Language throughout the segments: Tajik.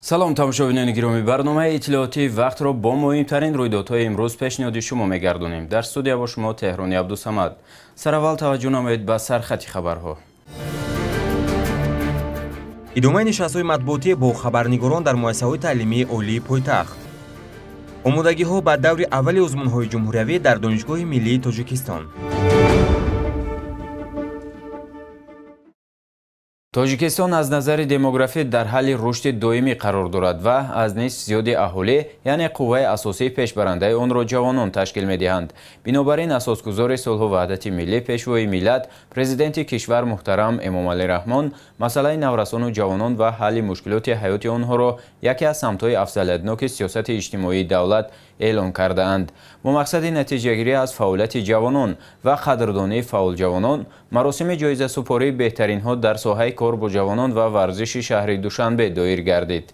Салом тамошобинони гиромӣ, барномаи иттилоотии вақтро бо муҳимтарин рӯйдодҳои имрӯз пешниҳоди шумо мегардонем. Дар студия бо шумо Теҳрони Абдусамад. Сараввал таваҷҷӯҳ намоед ба сархати хабарҳо. Идомаи нишастҳои матбуотӣ бо хабарнигорон дар муассисаҳои таълимии олии пойтахт. Омодагиҳо ба даври аввали озмунҳои ҷумҳуриявӣ дар Донишгоҳи миллии Тоҷикистон. Тоҷикистон аз назари демографӣ дар ҳалли рушди доимӣ қарор дорад ва аз нисф зиёди аҳолӣ, яъне қувваи асосии пешбарандаи онро ҷавонон ташкил медиҳанд. Бинобар ин асосгузори сулҳу ваҳдати миллӣ, пешвои миллат, президенти кишвар муҳтарам Эмомалӣ Раҳмон масъалаи наврасону ҷавонон ва ҳалли мушкилоти ҳаёти онҳоро яке аз самтҳои афзалиятноки сиёсати иҷтимоии давлат эълон кардаанд. Бо мақсади натиҷагирӣ аз фаъолияти ҷавонон ва қадрдонии фаъолҷавонон, маросими ҷоизасупории беҳтаринҳо дар соҳаи кор бо ҷавонон ва варзиши шаҳри Душанбе доир гардид.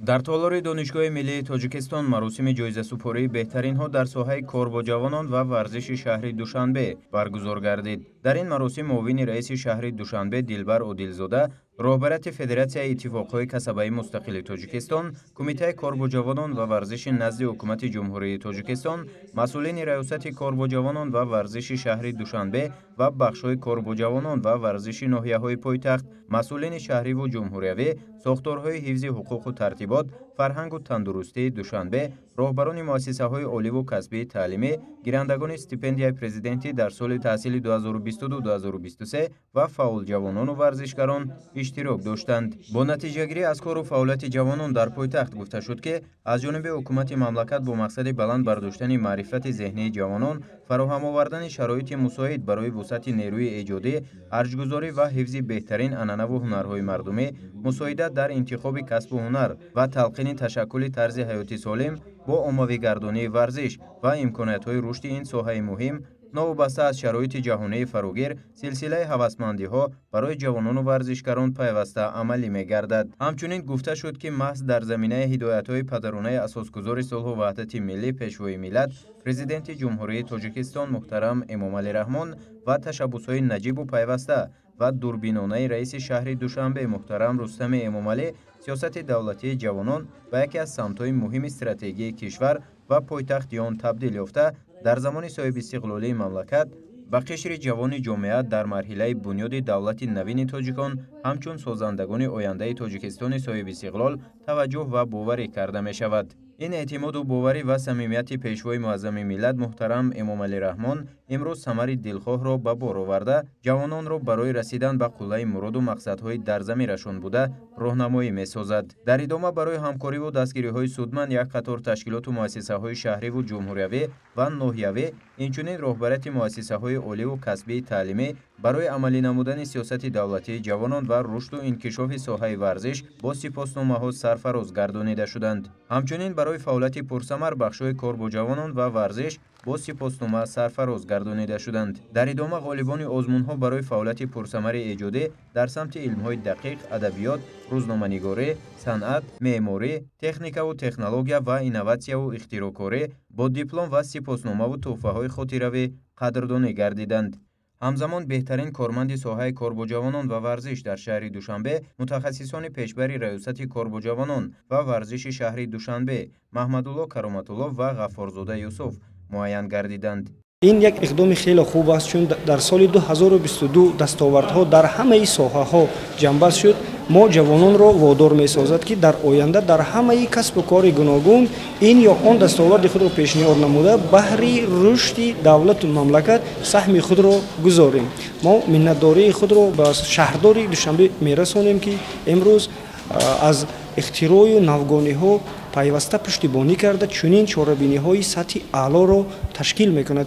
Дар толори Донишгоҳи миллии Тоҷикистон маросими ҷоизасупории беҳтаринҳо дар соҳаи кор бо ҷавонон ва варзиши шаҳри Душанбе баргузор гардид. Дар ин маросим муовини раиси шаҳри Душанбе Дилбар Одилзода, роҳбарияти Федератсияи иттифоқҳои касабаи мустақили Тоҷикистон, Кумитаи кор бо ҷавонон ва варзиши назди Ҳукумати Ҷумҳурии Тоҷикистон, масъулини Раёсати кор бо ҷавонон ва варзиши шаҳри Душанбе ва бахшҳои кор бо ҷавонон ва варзиши ноҳияҳои пойтахт, масъулини шаҳриву ҷумҳуриявӣ, сохторҳои ҳифзи ҳуқуқу тартибот, фарҳангу тандурустии Душанбе, роҳбарони муассисаҳои оливу касбии таълимӣ, гирандагони стипендияи президентӣ дар соли таҳсили 2022-2023 ва фаъолҷавонону варзишгарон иштирок доштанд. Бо натиҷагирӣ аз кору фаъолияти ҷавонон дар пойтахт гуфта шуд, ки аз ҷониби ҳукумати мамлакат бо мақсади баланд бардоштани маърифати зеҳнии ҷавонон, фароҳам овардани шароити мусоид барои вусъати нерӯи эҷодӣ, арҷгузорӣ ва ҳифзи беҳтарин анъанаву ҳунарҳои мардумӣ, мусоидат дар интихоби касбу ҳунар ва талқини ташаккули тарзи ҳаёти солим бо оммавигардонии варзиш ва имкониятҳои рушди ин соҳаи муҳим, новобаста аз шароити ҷаҳонии фарогир, силсилаи ҳавасмандиҳо барои ҷавонону варзишгарон пайваста амалӣ мегардад. Ҳамчунин гуфта шуд, ки маҳз дар заминаи ҳидоятҳои падаронаи асосгузори сулҳу ваҳдати миллӣ, пешвои миллат, президенти Ҷумҳурии Тоҷикистон муҳтарам Эмомалӣ Раҳмон ва ташаббусҳои наҷибу пайваста ва дурбинонаи раиси шаҳри Душанбе муҳтарам Рустами Эмомалӣ, сиёсати давлатии ҷавонон ба яке аз самтҳои муҳими стратегии кишвар ва пойтахти он табдил ёфта, дар замони соҳибистиқлолии мамлакат ба қишри ҷавони ҷомеа дар марҳилаи бунёди давлати навини тоҷикон ҳамчун созандагони ояндаи Тоҷикистони соҳибистиқлол таваҷҷӯҳ ва боварӣ карда мешавад. Ин эътимоду боварӣ ва самимияти пешвои муаззами миллат муҳтарам Эмомалӣ Раҳмон имрӯз самари дилхоҳро ба бор оварда, ҷавононро барои расидан ба қуллаи муроду мақсадҳои дар замирашон буда роҳнамоӣ месозад. Дар идома барои ҳамкориву дастгириҳои судманд як қатор ташкилоту муассисаҳои шаҳриву ҷумҳуриявӣ ва ноҳиявӣ, инчунин роҳбарияти муассисаҳои оливу касбии таълимӣ барои амалӣ намудани сиёсати давлатии ҷавонон ва рушду инкишофи соҳаи варзиш бо сипосномаҳо сарфароз гардонида шуданд. Ҳамчунин барои фаъолияти пурсамар бахшҳои кор бо ҷавонон ва варзиш бо сипоснома сарфароз гардонида шуданд. Дар идома ғолибони озмунҳо барои фаъолияти пурсамари эҷодӣ дар самти илмҳои дақиқ, адабиёт, рӯзноманигорӣ, санъат, меъморӣ, техникаву технология ва инноватсияву ихтироъкорӣ бо диплом ва сипосномаву тӯҳфаҳои хотиравӣ қадрдонӣ гардиданд. Ҳамзамон беҳтарин корманди соҳаи кор бо ҷавонон ва варзиш дар шаҳри Душанбе, мутахассисони пешбари Раёсати кор бо ҷавонон ва варзиши шаҳри Душанбе Маҳмадулло Кароматулло ва Ғаффорзода Юсуф муайян гардиданд. Ин як иқдоми хеле хуб аст, чун дар соли 2022 дастовардҳо дар ҳамаи соҳаҳо ҷамъбаст шуд. Мо ҷавононро водор месозад, ки дар оянда дар ҳамаи касбу кори гуногун ин ё он дастоварди худро пешниҳод намуда, баҳри рушди давлату мамлакат саҳми худро гузорем. Мо миннатдории худро ба шаҳрдори Душанбе мерасонем, ки имрӯз аз ихтироъю навгониҳо пайваста пуштибонӣ карда, чунин чорабиниҳои сатҳи аълоро ташкил мекунад.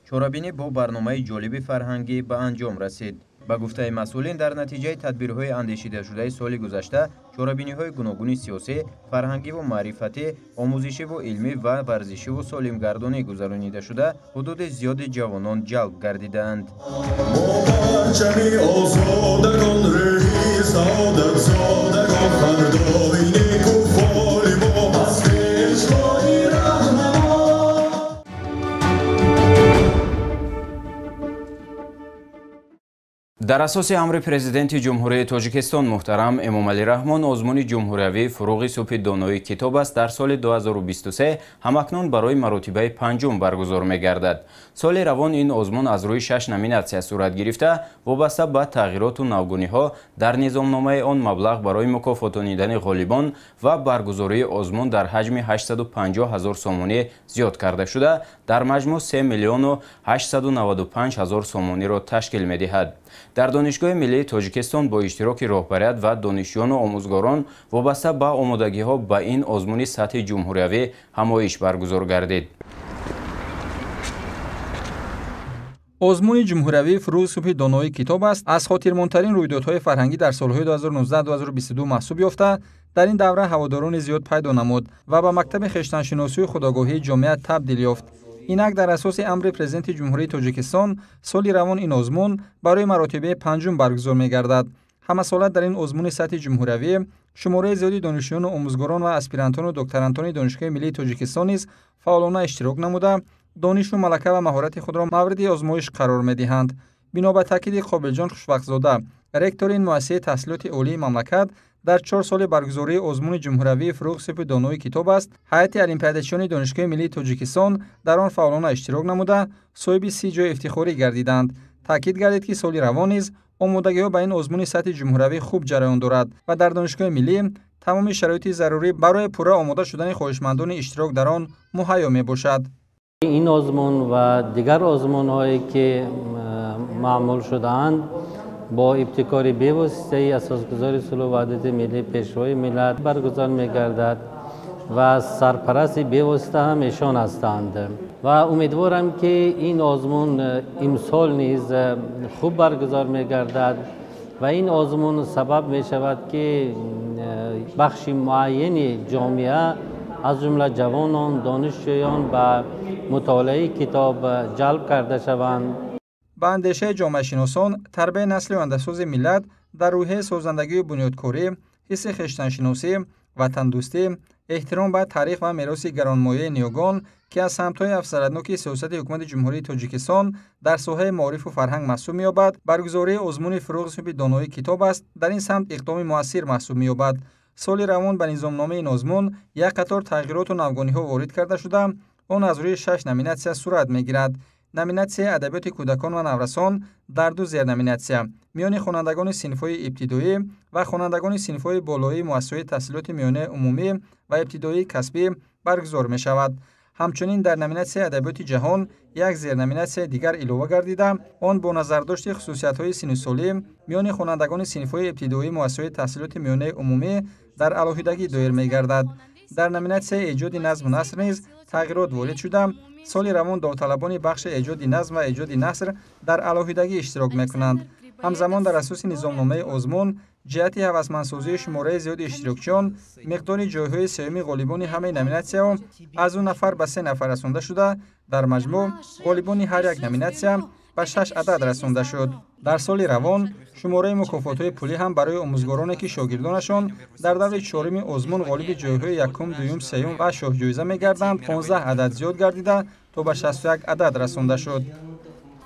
Чорабинӣ бо барномаи ҷолиби фарҳангӣ ба анҷом расид. Ба гуфтаи масъулин, дар натиҷаи тадбирҳои андешидашудаи соли гузашта чорабиниҳои гуногуни сиёсӣ, фарҳангиву маърифатӣ, омӯзишиву илмӣ ва варзишиву солимгардонӣ гузаронида шуда, ҳудуди зиёди ҷавонон ҷалб гардидаанд. Дар асоси амри Президенти Ҷумҳурии Тоҷикистон муҳтарам Эмомалӣ Раҳмон озмуни ҷумҳуриявии «Фурӯғи субҳи донои китоб аст» дар соли 2023 ҳамакнун барои маротибаи панҷум баргузор мегардад. Соли равон ин озмун аз рӯи 6 номинатсия сурат гирифта, вобаста ба тағйироту навгуниҳо дар низомномаи он маблағ барои мукофотонидани ғолибон ва баргузории озмун дар ҳаҷми 850 ҳазор сомонӣ зиёд карда шуда, дар маҷмӯъ 3 миллиону 895 ҳазор сомониро ташкил медиҳад. Дар Донишгоҳи миллии Тоҷикистон бо иштироки роҳбарият ва донишҷӯёну омӯзгорон вобаста ба омодагиҳо ба ин озмуни сатҳи ҷумҳуриявӣ ҳамоиш баргузор гардид. Озмуни ҷумҳуриявии «Фурӯғи субҳи донои китоб аст» аз хотирмондтарин рӯйдодҳои фарҳангӣ дар солҳои 2019-2022 маҳсуб ёфта, дар ин давра ҳаводорони зиёд пайдо намуд ва ба мактаби хештаншиносию худогоҳии ҷомеа табдил ёфт. Инак дар асоси амри Президенти Ҷумҳурии Тоҷикистон соли равон ин озмун барои маротибаи панҷум баргузор мегардад. Ҳамасола дар ин озмуни сатҳи ҷумҳуриявӣ шумораи зиёди донишҷӯёну омӯзгорон ва аспирантону докторантони Донишгоҳи миллии Тоҷикистон низ фаъолона иштирок намуда, донишу малака ва маҳорати худро мавриди озмоиш қарор медиҳанд. Бино ба таъкиди Қобилҷон Хушвақтзода, ректори ин муассисаи таҳсилоти олии мамлакат, дар 4 соли баргузории озмуни ҷумҳуриявии «Фурӯғи субҳи донои китоб аст», ҳайати олимпиадачиёни Донишгоҳи миллии Тоҷикистон дар он фаъолона иштирок намуда, соҳиби 30 ҷои ифтихорӣ гардиданд. Таъкид гардид, ки соли равон низ омодагиҳо ба ин озмуни сатҳи ҷумҳуриявӣ хуб ҷараён дорад ва дар Донишгоҳи миллӣ тамоми шароити зарурӣ барои пурра омода шудани хоҳишмандони иштирок дар он муҳайё мебошад. Ин озмун ва дигар озмунҳое ки маъмул шудаанд бо ибтикори бевоситаи асосгузори сулҳу ваҳдати миллӣ, Пешвои миллат баргузор мегардад ва сарпарасти бевосита ҳам эшон ҳастанд ва умедворам, ки ин озмун имсол низ хуб баргузор мегардад ва ин озмун сабаб мешавад, ки бахши муайяни ҷомеа, аз ҷумла ҷавонон, донишҷӯён ба мутолиаи китоб ҷалб карда шаванд. Ба андешаи ҷомеашиносон, тарбияи насли ояндасози миллат дар рӯҳияи созандагию бунёдкорӣ, ҳисси хештаншиносӣ, ватандӯстӣ, эҳтиром ба таърих ва мероси гаронмояи ниёгон, ки аз самтҳои афзалиятноки сиёсати Ҳукумати Ҷумҳурии Тоҷикистон дар соҳаи маорифу фарҳанг маҳсуб меёбад, баргузории озмуни «Фурӯғи субҳи донои китоб аст» дар ин самт иқдоми муассир маҳсуб меёбад. Соли равон ба низомномаи ин озмун як қатор тағйироту навгониҳо ворид карда шуда, он аз рӯи 6 номинатсия сурат мегирад. Номинатсияи адабиёти кӯдакон ва наврасон дар 2 зерноминатсия миёни хонандагони синфҳои ибтидоӣ ва хонандагони синфҳои болоии муассисаҳои таҳсилоти миёнаи умумӣ ва ибтидоии касбӣ баргузор мешавад. Ҳамчунин дар номинатсияи адабиёти ҷаҳон як зерноминатсияи дигар илова гардида, он бо назардошти хусусиятҳои синнусолӣ миёни хонандагони синфҳои ибтидоии муассисаҳои таҳсилоти миёнаи умумӣ дар алоҳидагӣ доир мегардад. Дар номинатсияи эҷоди назму наср низ тағйирот ворид шуда, соли равон довталабони бахши эҷоди назм ва эҷоди наср дар алоҳидагӣ иштирок мекунанд. Ҳамзамон дар асоси низомномаи озмун ҷиҳати ҳавасмандсозии шумораи зиёди иштирокчиён миқдори ҷойҳои сеюми ғолибони ҳамаи номинатсияҳо аз 2 нафар ба 3 нафар расонда шуда, дар маҷмӯъ ғолибони ҳар як номинатсия ба 6 адад расонда шуд. Дар соли равон шумораи мукофотҳои пулӣ ҳам барои омӯзгороне, ки шогирдонашон дар даври чоруми озмун ғолиби ҷойҳои якум, дуюм, сеюм ва шоҳҷоиза мегарданд, 15 адад зиёд гардида то ба 61 адад расонда шуд.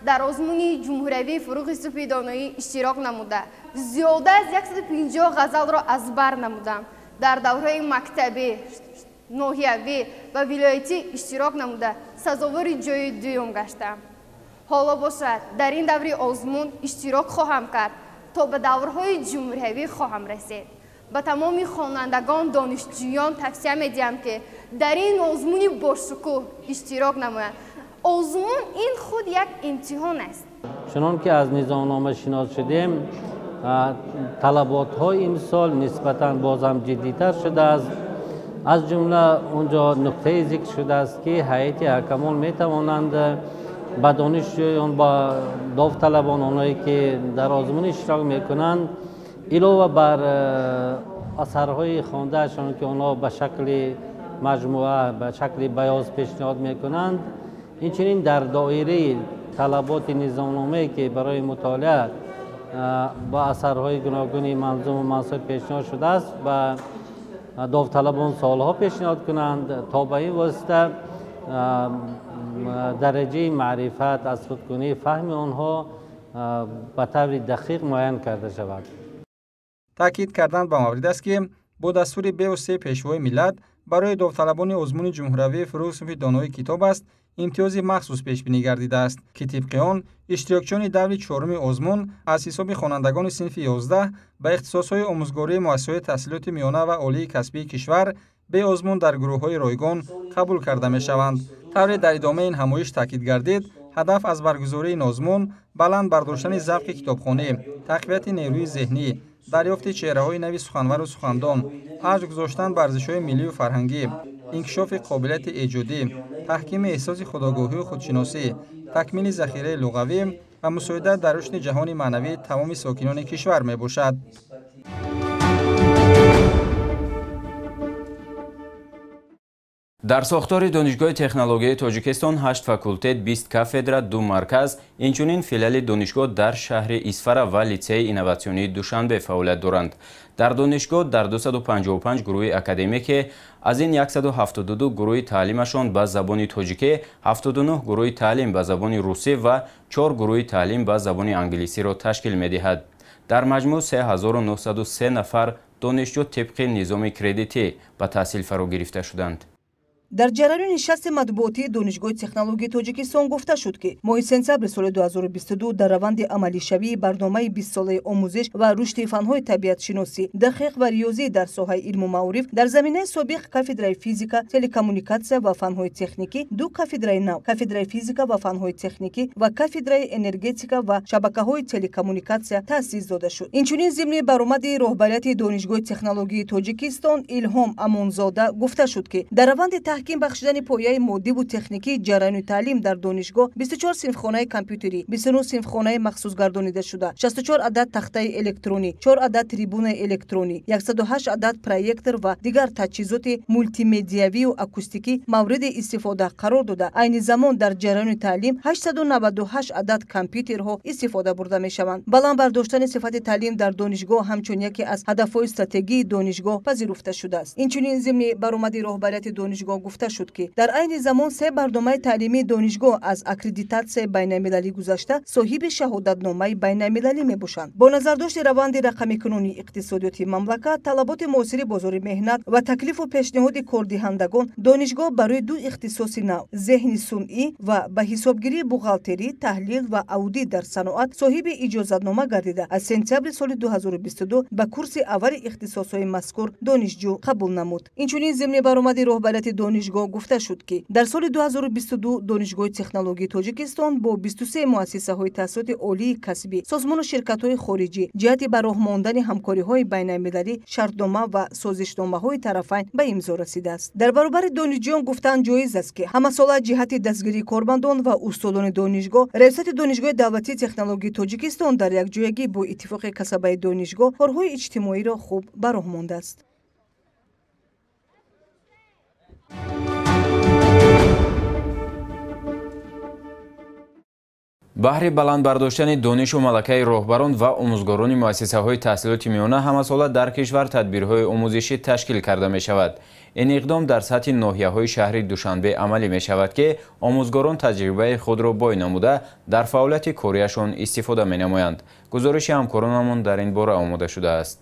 Дар озмуни ҷумҳуриявии «Фурӯғи субҳи доноӣ» иштирок намуда, зиёда аз 150 ғазалро аз бар намудам. Дар даврҳои мактабӣ, ноҳиявӣ ва вилоятӣ иштирок намуда, сазовори ҷои дуюм гаштам. Ҳоло бошад, дар ин даври озмун иштирок хоҳам кард, то ба даврҳои ҷумҳуриявӣ хоҳам расид. Ба тамоми хонандагон, донишҷӯён тавсия медиҳам, ки дар ин озмуни бошукӯҳ иштирок намоянд. Озмун ин худ як имтиҳон аст. Чунон ки аз низомнома шинос шудем, талаботҳо имсол нисбатан боз ҳам ҷиддитар шудааст. Аз ҷумла онҷо нуктае зикр шудааст, ки ҳайати ҳакамон метавонанд ба донишҷӯён, ба довталабон, онҳое ки дар озмун иштирок мекунанд, илова бар асарҳои хондаашон, ки онҳо ба шакли маҷмӯа, ба шакли баёз пешниҳод мекунанд, инчунин дар доираи талаботи низомномае, ки барои мутолиа ба асарҳои гуногуни манзуму мансур пешниҳод шудааст, ба довталабон суолҳо пешниҳод кунанд, то ба ин восита дараҷаи маърифат, аз худкунии фаҳми онҳо ба таври дақиқ муайян карда шавад. Таъкид кардан ба маврид аст, ки бо дастури бевоситаи Пешвои миллат барои довталабони озмуни ҷумҳуриявии «Фурӯғи синфи доноӣ китоб аст» имтиёзи махсус пешбинӣ гардидааст, ки тибқи он иштирокчиёни даври чоруми озмун аз ҳисоби хонандагони синфи 11 ба ихтисосҳои омӯзгории муассисаҳои таҳсилоти миёна ва олии касбии кишвар бе озмун дар гурӯҳҳои ройгон қабул карда мешаванд. Тавре дар идомаи ин ҳамоиш таъкид гардид, ҳадаф аз баргузории ин озмун баланд бардоштани завқи китобхонӣ, тақвияти нерӯи зеҳнӣ, дарёфти чеҳраҳои нави суханвару сухандон, арҷ гузоштан ба арзишҳои миллию фарҳангӣ, инкишофи қобилияти эҷодӣ, таҳкими эҳсоси худогоҳию худшиносӣ, такмили захираи луғавӣ ва мусоидат дар рушди ҷаҳони маънавии тамоми сокинони кишвар мебошад. Дар сохтори Донишгоҳи технологияи Тоҷикистон 8 факултет, 20 кафедра, 2 марказ, инчунин филиали донишгоҳ дар шаҳри Исфара ва литсеи инноватсионии Душанбе фаъолият доранд. Дар донишгоҳ дар 255 гурӯҳи академикӣ, аз ин 172 гурӯҳи таълимашон ба забони тоҷикӣ, 79 гурӯҳи таълим ба забони русӣ ва 4 гурӯҳи таълим ба забони англисиро ташкил медиҳад. Дар маҷмӯъ 3903 нафар донишҷӯ тибқи низоми кредитӣ ба таҳсил фаро гирифта шуданд. Дар ҷараёни нишасти матбуотии Донишгоҳи технологияи Тоҷикистон гуфта шуд, ки моҳи сентябри соли 2022 дар раванди амалишавии барномаи 20-солаи омӯзиш ва рушди фанҳои табиатшиносӣ, дақиқ ва риёзӣ дар соҳаи илму маориф дар заминаи собиқ кафедраи физика, телекоммуникатсия ва фанҳои техникӣ ду кафедраи нав, кафедраи физика ва фанҳои техникӣ ва кафедраи энергетика ва шабакаҳои телекоммуникатсия таъсис дода шуд. Инчунин зимни баромади роҳбарияти Донишгоҳи технологияи Тоҷикистон Илҳом Амонзода гуфта шуд, ки дар раванди таҳким бахшидани пояи моддиву техникии ҷараёни таълим дар донишгоҳ 24 синфхонаи компютерӣ, 29 синфхонаи махсусгардонидашуда, 64 адад тахтаи электронӣ, 4 адад трибунаи электронӣ, 108 адад проектор ва дигар таҷҳизоти мултимедиявию акустикӣ мавриди истифода қарор дода, айни замон дар ҷараёни таълим 898 адад компютерҳо истифода бурда мешаванд. Баланд бардоштани сифати таълим дар донишгоҳ ҳамчун яке аз ҳадафҳои стратегии донишгоҳ пазируфта шудааст. Инчунин зимни баромади роҳбарияти донишгоҳ гуфта шуд, ки дар айни замон се барномаи таълимии донишгоҳ аз аккредитатсияи байналмилалӣ гузашта соҳиби шаҳодатномаи байналмилалӣ мебошанд. Бо назардошти раванди рақамикунонии иқтисодиёти мамлакат, талаботи муосири бозори меҳнат ва таклифу пешниҳоди кордиҳандагон, донишгоҳ барои ду ихтисоси нав, зеҳни сунъӣ ва ба ҳисобгирии бухгалтерӣ, таҳлил ва аудит дар саноат соҳиби иҷозатнома гардида, аз сентябри соли 2022 ба курси аввали ихтисосҳои мазкур донишҷӯ қабул намуд. Инчунин зимни баромади роҳбарияти донишгоҳ гуфта шуд, ки дар соли 2022 Донишгоҳи технологияи Тоҷикистон бо 23 муассисаҳои таҳсилоти олии касбӣ, созмону ширкатҳои хориҷӣ ҷиҳати ба роҳ мондани ҳамкориҳои байналмилалӣ шартнома ва созишномаҳои тарафайн ба имзо расидааст. Дар баробари донишҷӯён гуфтан ҷоиз аст, ки ҳамасола ҷиҳати дастгирии кормандон ва устодони донишгоҳ Раёсати Донишгоҳи давлатии технологияи Тоҷикистон дар якҷоягӣ бо иттифоқи касабаи донишгоҳ корҳои иҷтимоиро хуб ба роҳ мондааст. Баҳри баланд бардоштани донишу малакаи роҳбарон ва омӯзгорони муассисаҳои таҳсилоти миёна ҳамасола дар кишвар тадбирҳои омӯзишӣ ташкил карда мешавад. Ин иқдом дар сатҳи ноҳияҳои шаҳри Душанбе амалӣ мешавад, ки омӯзгорон таҷрибаи худро бой намуда дар фаъолияти кориашон истифода менамоянд. Гузориши ҳамкоронамон дар ин бора омода шудааст.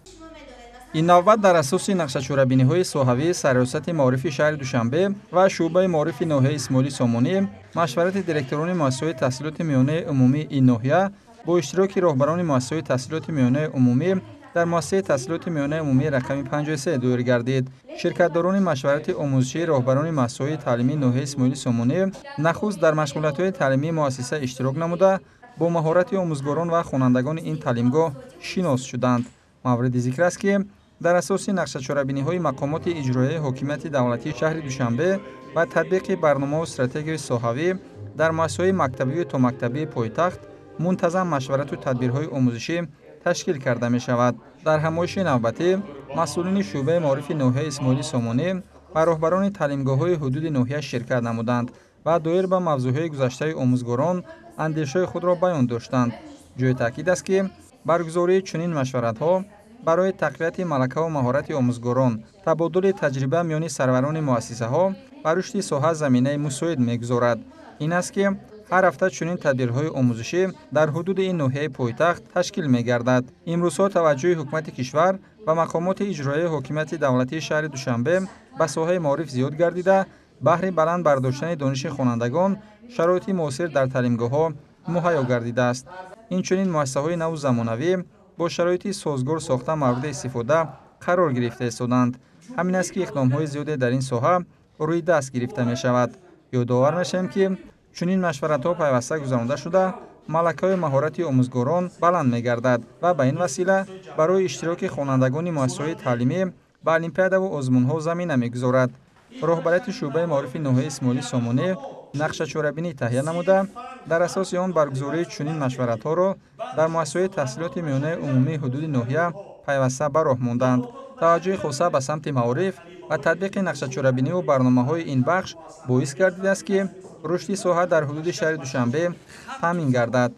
Ин навбат дар асоси нақшачорабиниҳои соҳавии Сарраёсати маорифи шаҳри Душанбе ва шӯъбаи маорифи ноҳияи Исмоили Сомонӣ, машварати директорони муассисаҳои таҳсилоти миёнаи умумии ин ноҳия бо иштироки роҳбарони муассисаҳои таҳсилоти миёнаи умумӣ дар муассисаи таҳсилоти миёнаи умумии рақами 53 доир гардид. Ширкатдорони машварати омӯзишии роҳбарони муассисаҳои таълимии ноҳияи Исмоили Сомонӣ нахуст дар машғулиятҳои таълимии муассиса иштирок намуда, бо маҳорати омӯзгорон ва хонандагони ин таълимгоҳ шинос шуданд. Мавриди зикр аст, ки дар асоси нақшачорабиниҳои мақомоти иҷроияи ҳокимияти давлатии шаҳри Душанбе ва татбиқи барномаву стратегияи соҳавӣ дар муассисаҳои мактабию томактабии пойтахт мунтазам машварату тадбирҳои омӯзишӣ ташкил карда мешавад. Дар ҳамоиши навбатӣ масъулини шӯъбаи маорифи ноҳияи Исмоили Сомонӣ ва роҳбарони таълимгоҳҳои ҳудуди ноҳия ширкат намуданд ва доир ба мавзӯъҳои гузаштаи омӯзгорон андешаҳои худро баён доштанд. Ҷои таъкид аст, ки баргузории чунин машваратҳо барои тақвияти малакаву маҳорати омӯзгорон, табодули таҷриба миёни сарварони муассисаҳо ва рушди соҳа заминаи мусоид мегузорад. Ин аст, ки Ҳар ҳафта чунин тадбирҳои омӯзишӣ дар ҳудуди ин ноҳияи пойтахт ташкил мегардад. Имрӯзҳо таваҷҷӯҳи ҳукумати кишвар ва мақомоти иҷроияи ҳокимияти давлатии шаҳри Душанбе ба соҳаи маориф зиёд гардида, баҳри баланд бардоштани дониши хонандагон шароити муосир дар таълимгоҳҳо муҳайё гардидааст. Инчунин муассисаҳои наву замонавӣ бо шароити созгор сохта мавриди истифода қарор гирифта истоданд. Ҳамин аст, ки иқдомҳои зиёде дар ин соҳа рӯи даст гирифта мешавад. Ёдовар мешавем, ки чунин машваратҳо пайваста гузаронда шуда, малакаҳои маҳорати омӯзгорон баланд мегардад ва ба ин васила барои иштироки хонандагони муассисаҳои таълимӣ ба олимпиадаву озмунҳо замина мегузорад. Роҳбарияти шӯъбаи маорифи ноҳияи Исмоили Сомонӣ нақшачорабинӣ таҳия намуда, дар асоси он баргузории чунин машваратҳоро дар муассисаҳои таҳсилоти миёнаи умумии ҳудуди ноҳия пайваста ба роҳ монданд. Таваҷҷӯҳи хоса ба самти маориф ва татбиқи нақшачорабиниву барномаҳои ин бахш боис гардидааст, ки рушди соҳа дар ҳудуди шаҳри Душанбе таъмин гардад.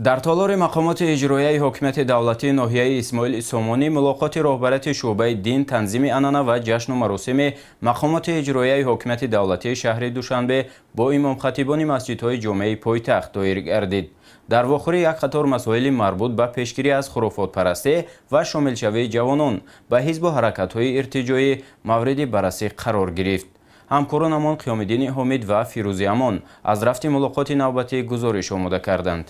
Дар толори мақомоти иҷроияи ҳокимияти давлатии ноҳияи Исмоили Сомонӣ мулоқоти роҳбарияти шӯъбаи дин, танзими анъана ва ҷашну маросими мақомоти иҷроияи ҳокимияти давлатии шаҳри Душанбе бо имомхатибони масҷидҳои ҷомеаи пойтахт доир гардид. Дар вохӯрӣ як қатор масоили марбут ба пешгирӣ аз хурофотпарастӣ ва шомилшавии ҷавонон ба ҳизбу ҳаракатҳои иртиҷоӣ мавриди баррасӣ қарор гирифт. Ҳамкоронамон Қиёмиддини Ҳомид ва Фирӯзи Амон аз рафти мулоқоти навбатӣ гузориш омода карданд.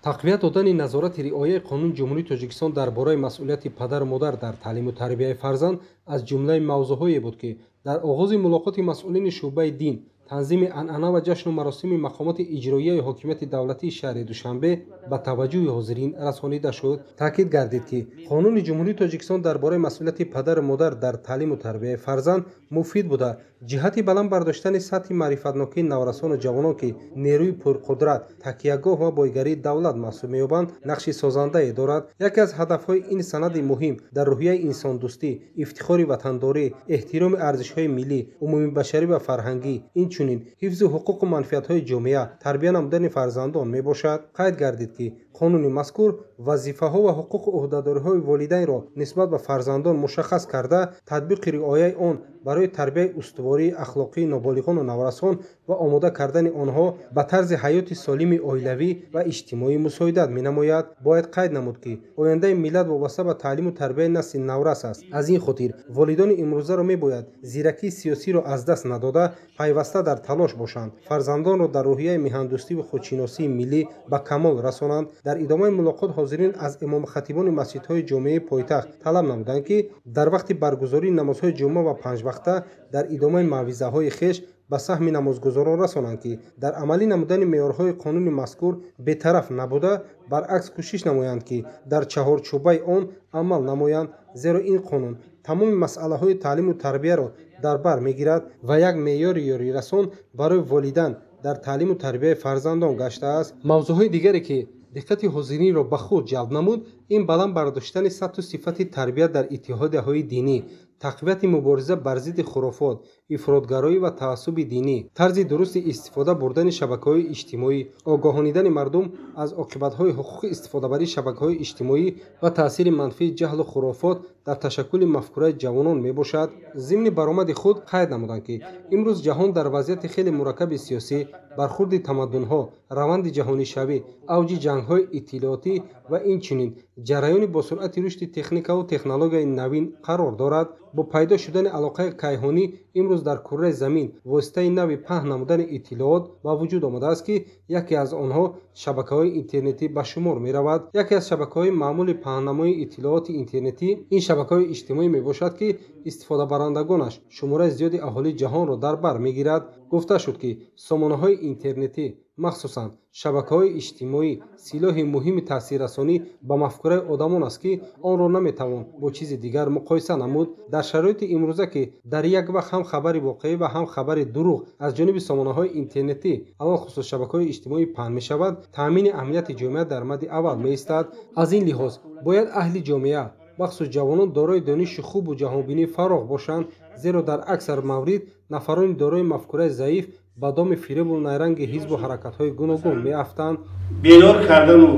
Тақвият додани назорати риояи қонуни Ҷумҳурии Тоҷикистон дар бораи масъулияти падару модар дар таълиму тарбияи фарзанд аз ҷумлаи мавзӯъҳое буд, ки дар оғози мулоқоти масъулини шӯъбаи дин, танзими анъана ва ҷашну маросими мақомоти иҷроияи ҳокимияти давлатии шаҳри Душанбе ба таваҷҷӯҳи ҳозирин расонида шуд. Таъкид гардид, ки қонуни Ҷумҳурии Тоҷикистон дар бораи масъулияти падару модар дар таълиму тарбияи фарзанд муфид буда, ҷиҳати баланд бардоштани сатҳи маърифатнокии наврасону ҷавонон, ки нерӯи пурқудрат, такягоҳ ва бойгарии давлат маҳсуб меёбанд, нақши созандае дорад. Яке аз ҳадафҳои ин санади муҳим дар рӯҳияи инсондӯстӣ, ифтихори ватандорӣ, эҳтироми арзишҳои миллӣ, умумибашарӣ ва фарҳангӣ, инчунин ҳифзи ҳуқуқу манфиатҳои ҷомеа, тарбия намудани фарзандон мебошад. Қайд гардид, ки қонуни мазкур вазифаҳо ва ҳуқуқу ӯҳдадориҳои волидайнро нисбат ба фарзандон мушаххас карда, татбиқи риояи он барои тарбияи устувории ахлоқии ноболиғону наврасон ва омода кардани онҳо ба тарзи ҳаёти солими оилавӣ ва иҷтимоӣ мусоидат менамояд. Бояд қайд намуд, ки ояндаи миллат вобаста ба таълиму тарбияи насли наврас аст. Аз ин хотир волидони имрӯзаро мебояд зиракии сиёсиро аз даст надода, пайваста дар талош бошанд, фарзандонро дар рӯҳияи меҳандӯстиву худшиносии миллӣ ба камол расонанд. Дар идомаи мулоқот ҳозирин аз имомхатибони масҷидҳои ҷомеаи пойтахт талаб намуданд, ки дар вақти баргузории намозҳои ҷумъа ва панҷвақта дар идомаи мавъизаҳои хеш ба саҳми намозгузорон расонанд, ки дар амалӣ намудани меъёрҳои қонуни мазкур бетараф набуда, баръакс кӯшиш намоянд, ки дар чаҳорчӯбаи он амал намоянд, зеро ин қонун тамоми масъалаҳои таълиму тарбияро дар бар мегирад ва як меъёри ёрирасон барои волидан дар таълиму тарбияи фарзандон гаштааст. Мавзӯъҳои дигаре, ки диққати ҳозиринро ба худ ҷалб намуд, ин баланд бардоштани сатҳу сифати тарбия дар иттиҳодияҳои динӣ, тақвияти мубориза бар зидди хурофот, ифротгароӣ ва таассуби динӣ, тарзи дурусти истифода бурдани шабакаҳои иҷтимоӣ, огоҳонидани мардум аз оқибатҳои ҳуқуқи истифодабарии шабакаҳои иҷтимоӣ ва таъсири манфии ҷаҳлу хурофот дар ташаккули мафкураи ҷавонон мебошад. Зимни баромади худ қайд намуданд, ки имрӯз ҷаҳон дар вазъияти хеле мураккаби сиёсӣ, бархурди тамаддунҳо, раванди ҷаҳонишавӣ, авҷи ҷангҳои иттилоотӣ ва инчунин ҷараёни босуръати рушди техникаву технологияи навин қарор дорад. Бо пайдо шудани алоқаи кайҳонӣ имрӯз дар курраи замин воситаи нави паҳн намудани иттилоот ба вуҷуд омадааст, ки яке аз онҳо шабакаҳои интернетӣ ба шумор меравад. Яке аз шабакаҳои маъмули паҳннамои иттилооти интернетӣ ин шабакаҳои иҷтимоӣ мебошад, ки истифодабарандагонаш шумораи зиёди аҳолии ҷаҳонро дар бар мегирад. Гуфта шуд, ки сомонаҳои интернетӣ, махсусан шабакаҳои иҷтимоӣ, силоҳи муҳими таъсиррасонӣ ба мафкураи одамон аст, ки онро наметавон бо чизи дигар муқоиса намуд. Дар шароити имрӯза, ки дар як вақт ҳам хабари воқеӣ ва ҳам хабари дурӯғ аз ҷониби сомонаҳои интернетӣ, алалхусус шабакаҳои иҷтимоӣ паҳн мешавад, таъмини амнияти ҷомеа дар мадди аввал меистад. Аз ин лиҳоз бояд аҳли ҷомеа, махсус ҷавонон, дорои дониши хубу ҷаҳонбинии фароғ бошанд, зеро дар аксар маврид нафарони дорои мафкураи заиф ба доми фиребу найранги ҳизбу ҳаракатҳои гуногун меафтанд. Бедор кардану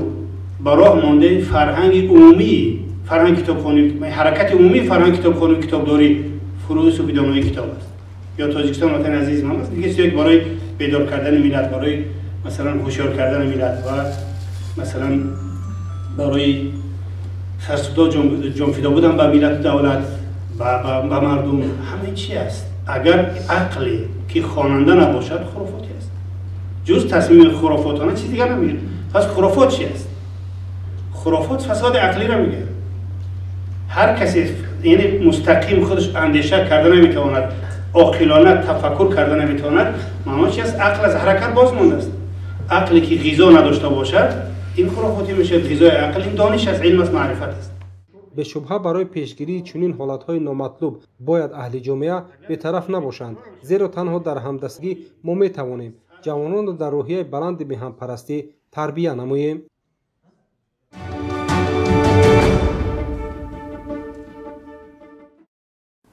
ба роҳ мондаи фарҳанги умумии фарҳанги китобхонӣ, ҳаракати умумии фарҳанги китобхонӣ, китобдорӣ Фуруғи субҳи доноӣ китоб аст. Ё Тоҷикистон ватани азизи ман аст. Дигар чизҳое ки барои бедор кардани миллат, барои масалан ҳушёр кардани миллат ва масалан барои сарсудо ҷонфидо будан ба миллату давлат, ба мардум, ҳама чи аст. Агар ақле ки хонанда набошад, хурофотӣ аст. Ҷуз тасмими хурофотона чиз дигар намегирад. Пас хурофот чи аст? Хурофот фасоди ақлиро мегирад. Ҳар касе яъне мустақим худаш андеша карда наметавонад, оқилона тафаккур карда наметавонад, маъно чи аст? Ақл аз ҳаракат боз мондааст. Ақле ки ғизо надошта бошад, ин хурофотӣ мешавад. Ғизои ақл ин дониш аст, илм аст, маърифат аст. Бешубҳа барои пешгирии чунин ҳолатҳои номатлуб бояд аҳли ҷомеа бетараф набошанд, зеро танҳо дар ҳамдастгӣ мо метавонем ҷавононро дар рӯҳияи баланди меҳанпарастӣ тарбия намоем.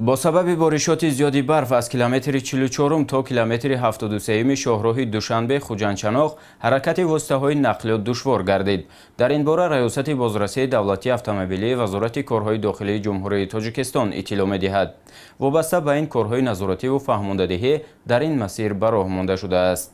Бо сабаби боришоти зиёди барф аз километри 44 то километри 73 шоҳроҳи Душанбе Хуҷандчаноқ ҳаракати воситаҳои нақлиёт душвор гардид. Дар ин бора Раёсати бозрасии давлатии автомобилии Вазорати корҳои дохилии Ҷумҳурии Тоҷикистон иттилоъ медиҳад. Вобаста ба ин корҳои назоративу фаҳмондадиҳӣ дар ин масир ба роҳ монда шудааст.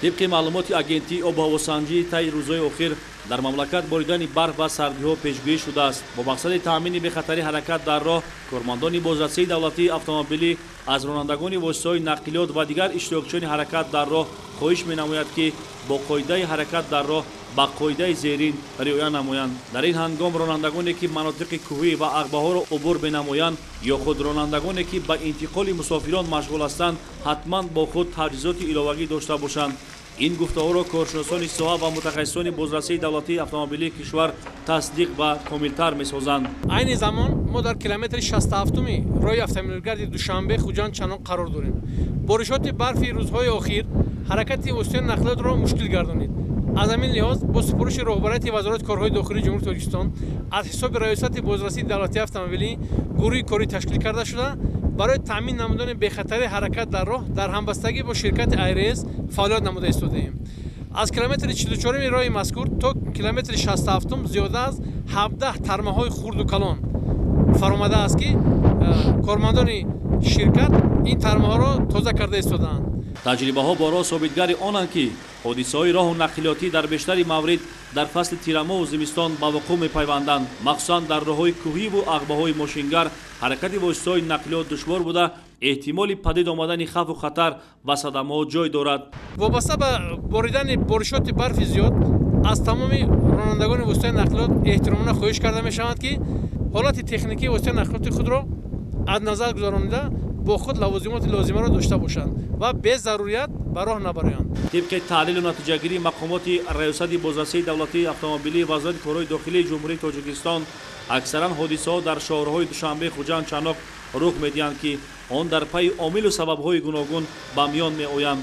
Тибқи маълумоти агентии обҳавосанҷӣ, таи рӯзҳои охир дар мамлакат боридани барф ва сардиҳо пешгӯӣ шудааст. Бо мақсади таъмини бехатарии ҳаракат дар роҳ, кормандони бозрасии давлатии автомобилӣ аз ронандагони воситаҳои нақлиёт ва дигар иштирокчиёни ҳаракат дар роҳ хоҳиш менамояд, ки бо қоидаи ҳаракат дар роҳ ба қоидаи зерин риоя намоянд. Дар ин ҳангом ронандагоне, ки манотиқи кӯҳӣ ва ағбаҳоро убур менамоянд ё худ ронандагоне, ки ба интиқоли мусофирон машғул ҳастанд, ҳатман бо худ таҷҳизоти иловагӣ дошта бошанд. Ин гуфтаҳоро коршиносони соҳа ва мутахассисони бозрасии давлатии автомобилии кишвар тасдиқ ва комилтар месозанд. Айни замон мо дар километри 67-уми роҳи автомобилгарди Душанбе Хуҷанд Чаноқ қарор дорем. Боришоти барфи рӯзҳои охир ҳаракати воситаи нақлиётро мушкил гардонид. Аз ҳамин лиҳоз бо супориши роҳбарияти Вазорати корҳои дохилии Ҷумҳурии Тоҷикистон аз ҳисоби Раёсати бозрасии давлатии автомобилӣ гурӯҳи корӣ ташкил карда шуда, барои таъмин намудани бехатарии ҳаракат дар роҳ дар ҳамбастагӣ бо ширкати АйРС фаъолият намуда истодаем. Аз километри 44-уми роҳи мазкур то километри 67-ум зиёда аз 17 тармаҳои хурду калон фаромадааст, ки кормандони ширкат ин тармаҳоро тоза карда истодаанд. Таҷрибаҳо борҳо собитгари онанд, ки ҳодисаҳои роҳу нақлиётӣ дар бештари маврид дар фасли тирамоҳу зимистон ба вуқӯъ мепайванданд. Махсусан дар роҳҳои кӯҳиву ағбаҳои мошингар ҳаракати воситаҳои нақлиёт душвор буда, эҳтимоли падид омадани хавфу хатар ва садамаҳо ҷой дорад. Вобаста ба боридани боришоти барфи зиёд аз тамоми ронандагони воситаи нақлиёт эҳтиромона хоҳиш карда мешаванд, ки ҳолати техникии воситаи нақлиёти худро аз назар гузаронида бо худ лавозимоти лозимаро дошта бошанд ва безарурият ба роҳ набароянд. Тибқи таҳлилу натиҷагирии мақомоти Раёсати бозрасии давлатии автомобилии Вазорати корҳои дохилии Ҷумҳурии Тоҷикистон, аксаран ҳодисаҳо дар шоҳроҳҳои Душанбе Хуҷанд Чаноқ рух медиҳанд, ки он дар пайи омилу сабабҳои гуногун ба миён меоянд.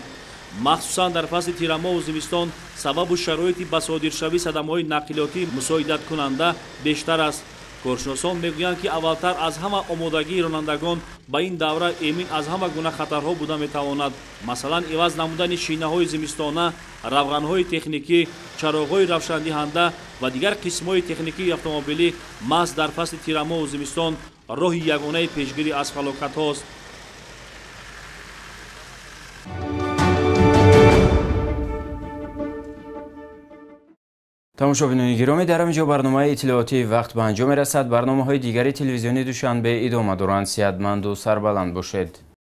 Махсусан дар фасли тирамоҳу зимистон сабабу шароити ба содиршавии садамаҳои нақлиётӣ мусоидаткунанда бештар аст. Коршиносон мегӯянд, ки аввалтар аз ҳама омодагии ронандагон ба ин давра эмин аз ҳама гуна хатарҳо буда метавонад. Масалан, иваз намудани шинаҳои зимистона, равғанҳои техникӣ, чароғҳои равшандиҳанда ва дигар қисмҳои техникии автомобилӣ маҳз дар фасли тирамоҳу зимистон роҳи ягонаи пешгирӣ аз фалокатҳост. Тамошобинони гиромӣ, дар ҳамин ҷо барномаи иттилоотии вақт ба анҷом мерасад. Барномаҳои дигари телевизиони Душанбе идома доранд. Сиҳатманду сарбаланд бошед.